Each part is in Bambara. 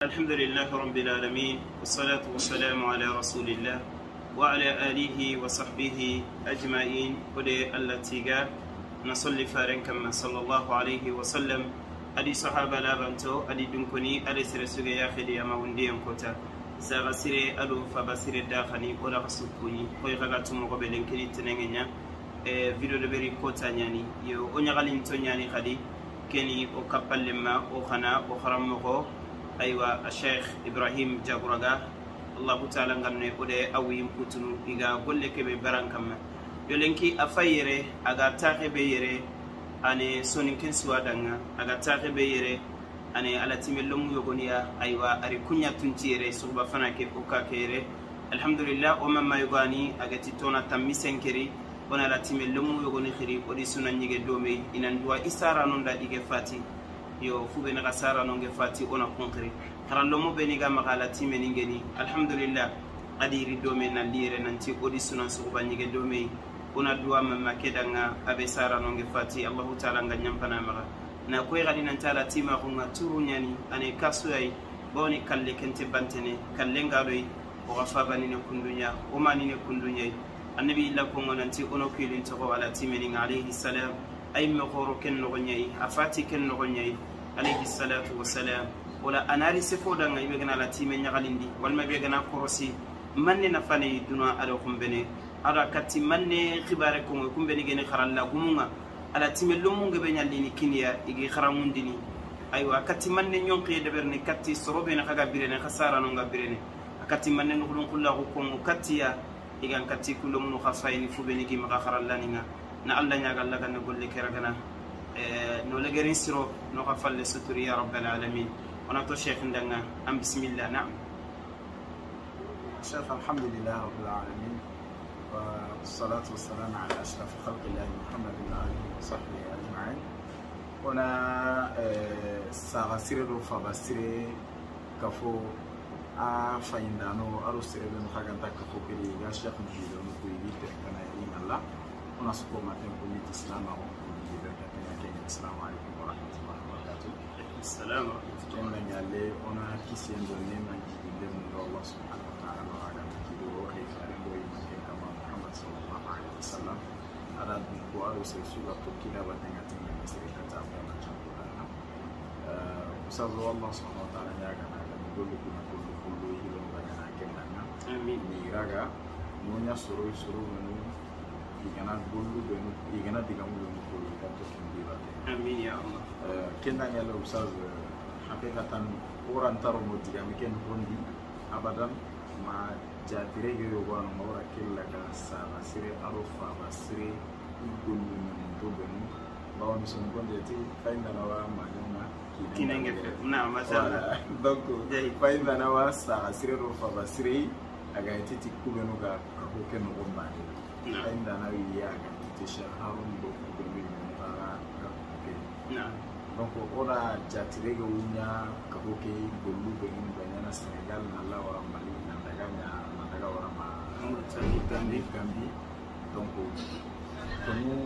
الحمد لله رب العالمين، والصلاة والسلام على رسول الله وعلى آله وصحبه أجمعين. ودي التي نصلي فارن كما صلى الله عليه وسلم. أدي صحابة لا بنتو أدي دنكني أدي سرسوغي يا خدي أما وندي كوتا ساغسيري أدو فبسيري داخني ولا خسوكوني خوي غاتو مقابلين كني تنينيا فيديو دبري كوتا نياني يو أنيغالين تونياني خدي كني أو كابل لما أو خنا أو خرمغو. أيوة الشيخ إبراهيم جاغورغا الله تعالى غنّي أودي أوي يمكتنو إيجا قول لك ببران كم يلينكي أفيره أجا تاخي بيره أني سونينكين سوادعنا أجا تاخي بيره أني على تيملوم يغنيا. أيوة أريكونيا تنتيره سوبا فناك أوكا كيره. الحمد لله وما ما يغني أجا تيتونا تميسن كري وأنا على تيملوم يغني خري أودي سونان يجي دومي إن دوا إسارة نوندا إيجا فاتي yo fube na gasara nonge fati ona konkri karallo be ni ga magala timeni ngeni. Alhamdulillah adiri dome na lire nanti odi sunan suba nyige dome ona duwa mamma kedanga abe sara nonge fati. Allah ta'ala nga nyampana maga na koy gadi nan tala tima ko nga turu nyani ane kasu ay boni kalle kente bantene kalle ngaloy o gafa bani ne kundunya o mani ne kundunya annabi illa ko nanti ono kilin to ala timeni alayhi salam ay me khoro ken no nyai afati ken no nyai alayhi salatu wassalam. Wala anari sefo danga ibe gana la time nyagalindi walma be gana korosi manne nafane duna ala kumbene ara kati manne khibare ko kumbene gene kharalla gumunga ala time lumunga be nyallini kiniya igi kharamundini. Aywa kati manne nyonqi deberne kati sorobe na kaga birene khasara no nga birene kati manne nukulun kullahu ko katiya igan kati kulumnu khafayni fubeni gi ma kharalla ninga na alla nyaga alla kan golle keragana no legerin siro no khafal suturi ya rabbal alamin. Wana to sheikh ndanga am bismillah. Na'am sheikh, alhamdulillah rabbil alamin والصلاة والسلام على أشرف خلق الله محمد وعلى آله وصحبه أجمعين. wana sagasire do fabasire kafo a fayindano aro sire be no khaganta kafo kiri ga sheikh mjido no kuyi kana inalla ona suko maten ko niti islam o السلام عليكم ورحمة الله وبركاته. السلام ورحمة الله. كنا نعلي أنا كيسين دوني ما جديد من الله سبحانه وتعالى وعلى كيدو كيف أرجو يمكن كما محمد صلى الله عليه وسلم على دكوار وسيسوع تكيلا وتنعتني مسيرة تعبنا جبنا. أستاذ الله سبحانه وتعالى يعجبنا نقول لكم كل كل يوم بعنا كنا. آمين. نيراجع نونيا سرور سرور منو igana gollu benu igana digamu benu ko ikato kimbi bate. Amin ya Allah. Kenda nyalo ustaz hakikatan orang taro mo digami ken hondi abadan ma jatire ge yogo no ora kella ka sala sire arofa basire gollu men to benu bawon son gonde ti fainda na wa manyoma kinenge fe na masala donc fainda na wa sala sire arofa basire aga titi kubenu ga ko ken no gombani. عندنا وياك تشهرون بكم نعم. donc ora jatirege wunya kahoke gollu benu banyana Senegal nala wara Mali nandaga nya nandaga wara ma Mauritanie Gambie donc tonu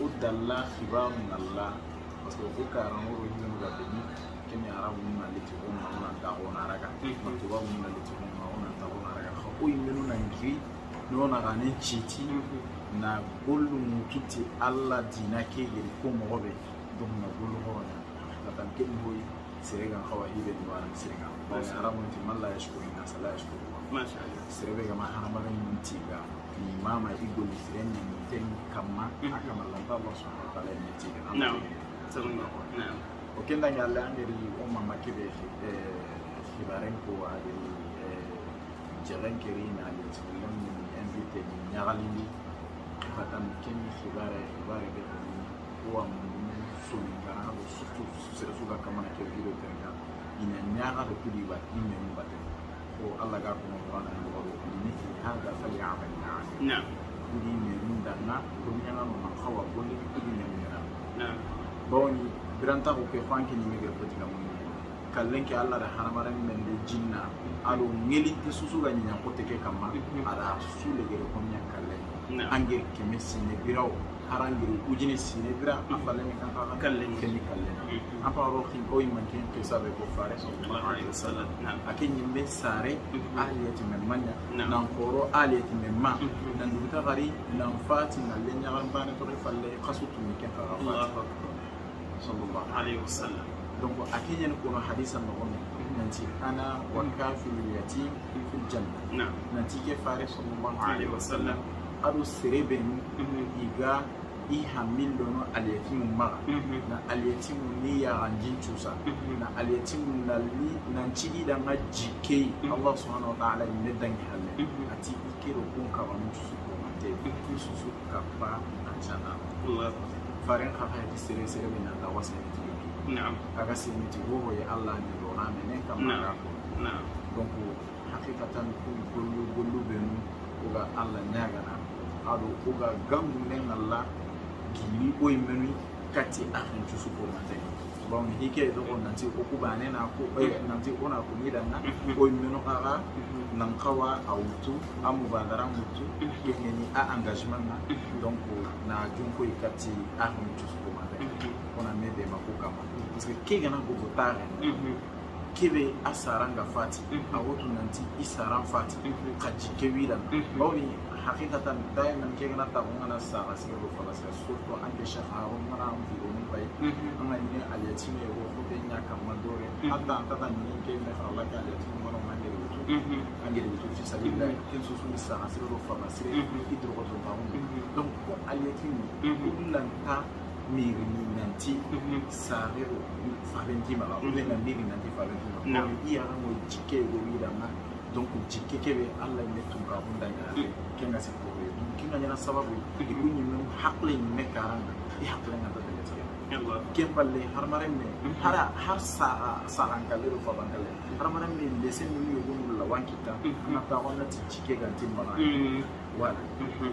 udalla khibar nalla parce que ko karango hinu ga beni kenya arabu na litigo na ndago na raga tuba na litigo na ndago na raga ko imenu na ngiri no na gane chiti na gollu mukiti alla dina ke geri ko mogobe donc na gollu hona tan ken hoy serega khawa hibe diwana serega ba arabu ti malla yashkuru nas la yashkuru ma sha Allah serebe ga ma hana magan tiga ni mama igol serenya ni ten kamma akama lanta Allah subhanahu wa ta'ala ni tiga na'am na'am o kenda nyalla angeri o mama kebe khibaren ko ageri jalan kerina alitulam ni invité ni nyagalindi fatan ken khibare khibare be wa mun sumingara do surtout sere suga kamana ke video tenga ina nyaga do kudi ba imme mu batte ko Allah ga ko mo wana no do ni hada fali amal na'am kudi me mun danna ko nyaga no ma khawa golli kudi me mun na'am bawni biranta ko ke fanki ni mege potika mun kallenke Allah da hanamara men de jinna alo ngelinte susuga nya ko teke kama ala sule gere ko nya kallen angir kemesi ne biraw harangiri ujini sine bira afaleni kan kallen kenni kallen apa ro khi oy man ken qisa be ko fare sallallahu alaihi wasallam akin yimbe sare aliyati men manya nan koro aliyati men ma nan duta gari nan fati nan lenya gambane to falle qasutu ni ken ka Allahu akbar sallallahu alaihi wasallam. Donc akin ko no hadisa no on nanti ana wa kafil yatim fil janna nanti ke fare sallallahu alaihi wasallam ado serebenu iga i hamil dono aliyatimu maga na aliyatimu ni ya ganjin cusa na aliyatimu na li nan cigi da nga jike Allah subhanahu wa ta'ala ne dangi halle ati ikero kun ka wani cusu ko mate cusu ka pa na chana Allah farin ka fa ti sere sere min da wasa ni ti na'am aga se ni ti wo ya Allah ni do na mene ka ma ko na'am donc hakikatan ku gollu gollu benu ko ga Allah nyaga na ado ko ga gangu men Allah gili oy menu kati ahin cusu ko mate bon hike do on nanti o ku bane na ko nanti ona ko ni danga oy menu aga nan kawa awutu amu bandara mutu kengeni a engagement na donc na junko kati ahin cusu ko mate ona mebe mako kama parce que ke gana go tare kebe asaranga fati awotu nanti isaran fati kaji kewira bawni hakikatan daiman ke gana ta ngana sa asiro falasa surtout anke shafa ngana mviro mbay ngana ni aliyatime go ko nya kam mandore hatta anta ni ke me Allah ka aliyatime ngono mangere wutu angere wutu fi sabilillah ken susu ni sa asiro falasa idro ko to bawu donc ko aliyatime kulanta mirini nanti sarero farentima la ou na miri nanti farentima no iya ngo jike go wiranga donc jike kebe Allah ne tunka bunda nya kenga se ko donc kinga nya sababu ikunyi mem hakle me karanga i hakle nga ta Allah kempalle har maremme hara har sa sarankale ro fabankale har maremme lesen ni yogo la wankita na ta ona ti jike ganti mala wala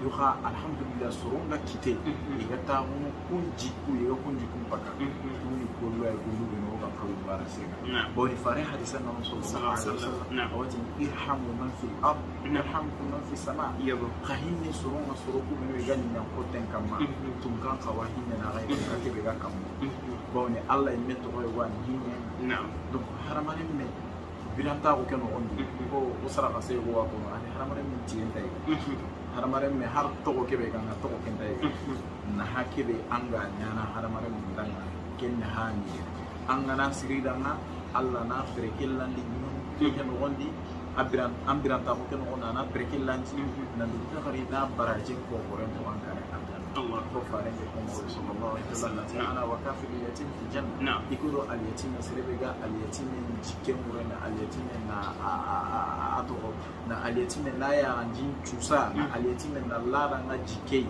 yuha alhamdulillah soronga kite igata mu kunji ku yo kunji kumpaka ni ko lo ay gulu be no ga kawu bara sega boni fare hadisa na sallallahu alaihi wasallam awati irhamu man fil ard yarhamkum man fis sama yabo khahinni soronga soroku be no gani na ko ten kama tunkan kawahinna na ga ka ke be ga kam boni Allah me to ko wan hinne na'am donc haramane me biranta ko keno ondi ko usara ka se go ko ani haramare min tienta yi haramare me har to ko kebe ganga to ko kenta yi na hakebe anga nyana haramare min danga ken ha ni anga na siri danga Allah na frekellandi nyum keno ondi abiran ambiranta ko keno ona na frekellandi na duta kari na baraje ko ko ren ko ankare Allah ko fare ko sallallahu alaihi wasallam ana wa kafil yatim fi janna ikuro al yatim sirebe al yatim jike murena al yatim na ato na al yatim na ya anjin chusa na al yatim na lara na jike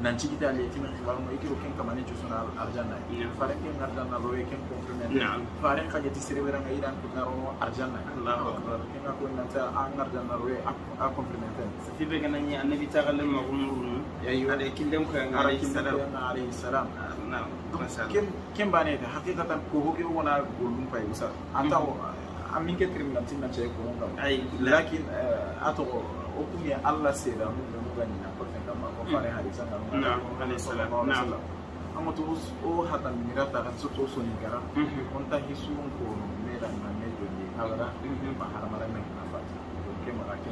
na jikita al yatim khibar mo ikuro ken kamane chusa na arjanna fare ken arjanna roe ken confirmer fare ka jati sirebe nga iran ko na ro arjanna Allahu akbar ken ko na ta an arjanna roe a confirmer sibe gananya annabi ta gallan magumurun ya ayu ala killem alayhi salam na'am kem bane ta hakikatan ko hoke wona golum pay usa anta amin ke trim lantin na che ko ngam ay lakin ato okumi Allah sera mu mu gani na ko tenga ma ko fare hadisa na na'am alayhi salam na'am amoto o hatan mirata kan so to so ni gara onta hisu ko no mera na me jodi awara ma haramara me na fati ko ke mara ke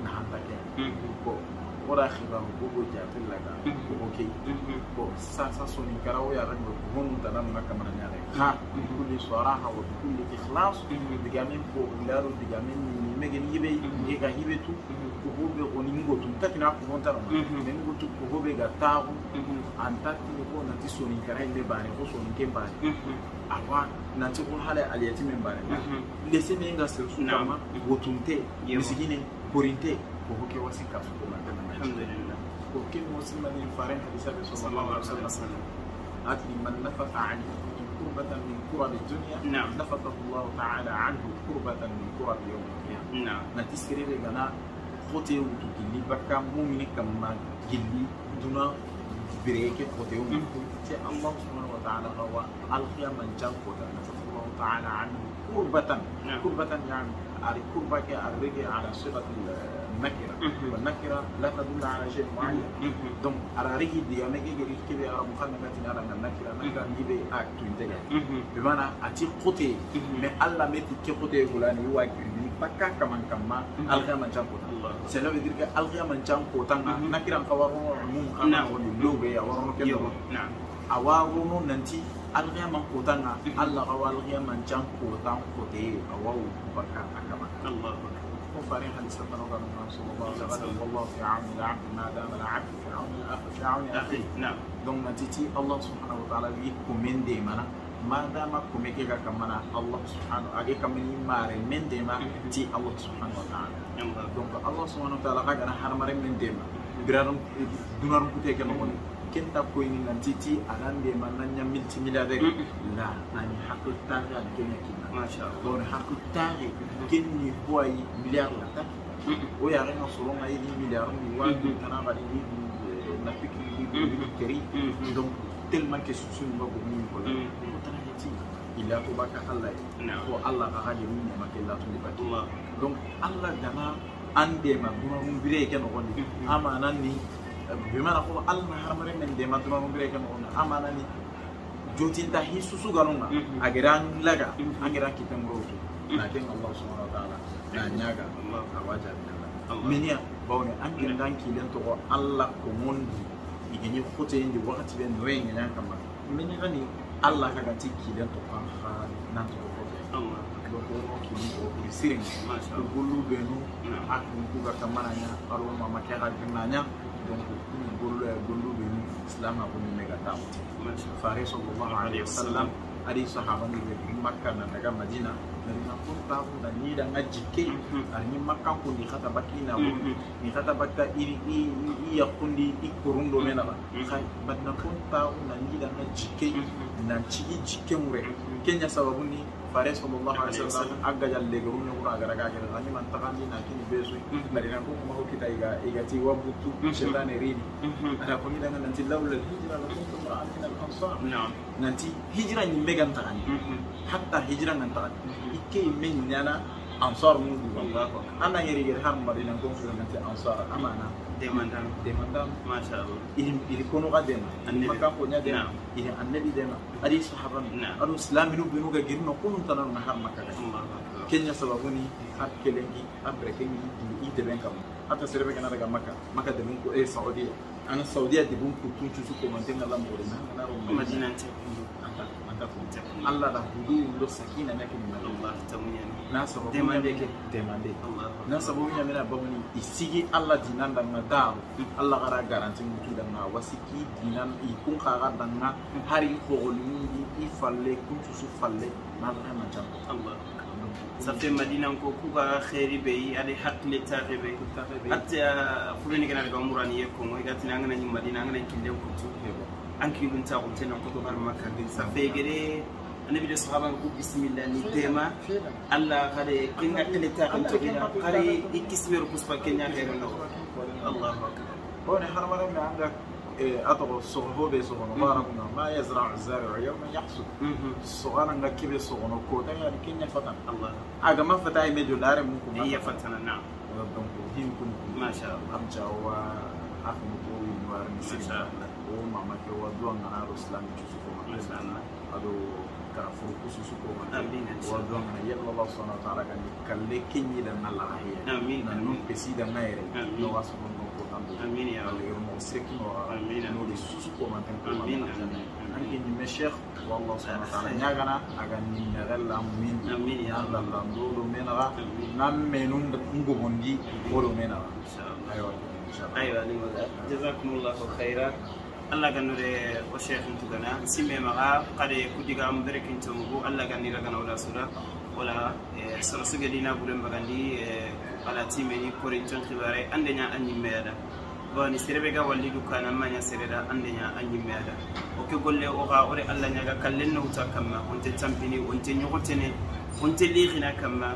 na hanta ke ko ora khiba gogo jatel laga okay bo sa sa soni karawo ya rango honu tanam na kamara nyaare ha kulli saraha wa kulli ikhlas digamin ko laro digamin ni megen yibe yega yibe tu ko hobe oni ngotu tatina ko honta no men ngotu ko hobe ga tawo antati ko nanti soni kara inde bare ko soni ke bare awa nanti ko hale aliyati men bare lese men ga ser su kama gotunte misigine korinte ko hoke wasi kasu ko man alhamdulillah ko ken musliman farin hadisa bi sallallahu alaihi wasallam atni man nafaqa an kurbatan min kurab ad-dunya nafathahu Allah ta'ala anhu kurbatan min kurab yawm al-qiyamah na'am natisire gana khote wutu gilli bakka mu'mini kamma gilli duna bireke khote wu te Allah subhanahu wa ta'ala wa al-qiyamah jam kota nafathahu Allah تعالى عنه كربة. كربة يعني الكربة الرجع على صيغة النكرة، والنكرة لا تدل على شيء معين. donc على رجع دي أنا كي جري كبي على مخنا كاتين على النكرة، النكرة نجيب أكتو إنتاج. بمعنى أتي قطي، ما الله متي كقطي يقولاني هو بكا كمان كمان ألغى من جام كوتا. cela veut dire que ألغى من جام كوتا نكرة كوارو عموم كمان ولو بيا وارو كم. نعم. أوارو ننتي ألغى من كوتا الله ألغى من جام كوتا كوتي أواو بكا كمان. الله. وفارين حديث صلى الله عليه وسلم والله في عون العبد ما دام العبد في عون الأخ في عون أخيه. نعم. donc نتيجة الله سبحانه وتعالى يكمن ديمنا ما دام كمكة كمنا الله سبحانه أجي كمني مار من ديما تي الله سبحانه وتعالى. donc الله سبحانه وتعالى كأنا هرمرين من ديما برارم دونارم كتير كنقول كنت كويني نتيجة أنا ديما نانيا ملتي ملياردير لا أنا حق التاريخ كني كنا ما شاء الله. دون حق التاريخ كني هو مليار لا ويا رنا صورنا يدي مليار مليار أنا غادي نفكر كري donc tellement que sous une bague ni il a tout baka Allah ko Allah ka haje ni ma ke la tout baki donc Allah dana ande ma duna mun bire ke no gondi amana ni bimana ko Allah harmare men de ma duna mun bire ke no gondi amana ni jotinta hisusu ganunga ageran laga ageran kitangro na ken Allah subhanahu wa ta'ala na nyaga awaja menia bawne angen dan kilen to ko Allah ko mondi igeni khote ndi wakati be noye ngana kama meni gani Allah kaga tikki den to kan nan to ko Allah do ko ki ko sirin ko gollu benu ak ku ga kamana nya aro mama ke ga nya donc ku gollu gollu benu islam ko ni mega taw fare sallallahu alaihi wasallam ari sahaba ni be Makka na daga Madina na ko taw na ni da ngajike ari Makka ko ni khata bakina ni khata bakta iri i yakundi ikurundo mena ba khay badna ko taw na ni da ngajike na cigi jike mure kenya sababu ni fare sallallahu alaihi wasallam aga jalle garu ne qura gara gara ani man takandi na kini besu madina ko ma ko kita iga ti wabutu shaytan rini ana ko ni da nanti lawla hijra la kuntum ra'an min al ansar na'am nanti hijra ni megan takani hatta hijra nan takani ikke men nyana ansar mu Allahu ana ngeri geri har madina ko nanti ansar amana demandam demandam ma sha Allah iri kono ga dema maka ko nya dema iri annabi dema ari sahaba adu islaminu binu ga girno kunun tanan na har makka kenya sababuni har kelengi abrekengi i deben kam hatta serbe kana daga makka makka deben ko e saudiya ana saudiya debun ko tuncu su ko mantenga la mo na na ro madina te anta ko Allah da hudu lo sakina na kin Allah tamunya na sababu demande ke demande Allah na sababu nya mena bawni isigi Allah dinan dan na daru Allah gara garanti mutu dan na wasiki dinan i kun khaga dan na hari khogolini i falle kuntu su falle na ga ma jam Allah safi madina ko ku ga khairi be ali haqli taghebe hatta furuni kana ga umrani ko mo ga tinanga na madina ngana kille ko tu anki lun ta ko tena ko to bar makka safi gere annabi da sahaba ko bismillah ni tema Allah khare kinga kille ta khare ikismer kusfa kenya khairu no Allahu akbar هون حرمنا من عندك أطغى الصغر بيصغر باركنا ما يزرع الزارع يوما يحصد الصغار نكيب الصغر كوتا يعني كنيا فتن الله أجا ما فتاي مدولار ممكن هي فتنة نعم ما شاء الله أمجا وأخمتو ينوار ما شاء الله وماما كوا دوان أنا رسلان جوسكو ما شاء الله أدو كافر كوسوسكو آمين ودوان يلا الله سبحانه وتعالى كان كل كني دنا الله هي آمين نون بسيد ناير نواس آمين يا رب آمين آمين أنك الشيخ والله سبحانه وتعالى نياغنا أغني نغلا من آمين يا رب الله ندولو منغا نمنون نغوندي ولو منغا إن شاء الله أيوة إن شاء الله أيوة جزاكم الله خيرا الله كنور وشيخ تغنا سيمي مغا قد كوديغا مبركين تمغو الله كنيرا كنا ولا سورة ولا سرسجدينا بولم بغاندي على تيمني كورنتون خباري عندنا أني ميدا bani serebe ga walli dukana manya sereda andenya anyi meda o ke golle o ga ore alla nyaga kallen no uta kamma onte tampini onte nyogotene onte lirina kamma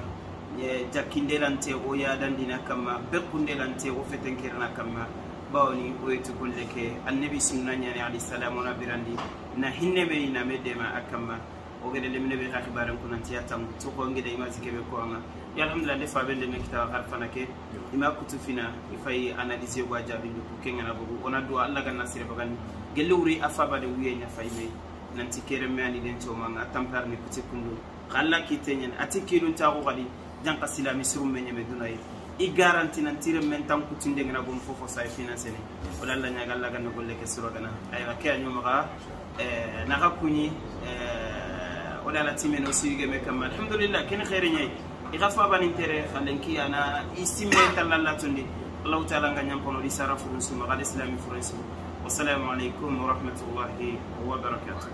ye jakindelante o ya dandina kamma bekundelante o fetenkirna kamma bawni o yetu golle ke annabi sunna nyani alayhi salamu na birandi na hinne me na medema akamma O gede lemine be khibaren ko nanti atam to ko ngede image kebe ko anga ya alhamdulillah de fabe le kita har fana ke ima kutu fina ifay analyser go jabi ko kenga na bogu ona do Allah ganna sire bagan gelle wuri afaba de wiye nya fayme nanti kere me ani den to manga tampar ni kuti kundu khalla kitenyen ati kilun ta ko gadi janka silami sirum me nyame dunay i garanti nanti men tan kutinde ngana gom fofo say financer ni wala la nyaga la ganna golle ke suro gana aywa ke anyo maga naga kunyi wala la timeno suyge me kam alhamdulillah ken khairi nyai i gafa ban intere khalenki ana isime talalla tundi Allah ta'ala nganyam kono di sara furun suma gal islami furun suma. Wassalamu alaikum wa rahmatullahi wa barakatuh.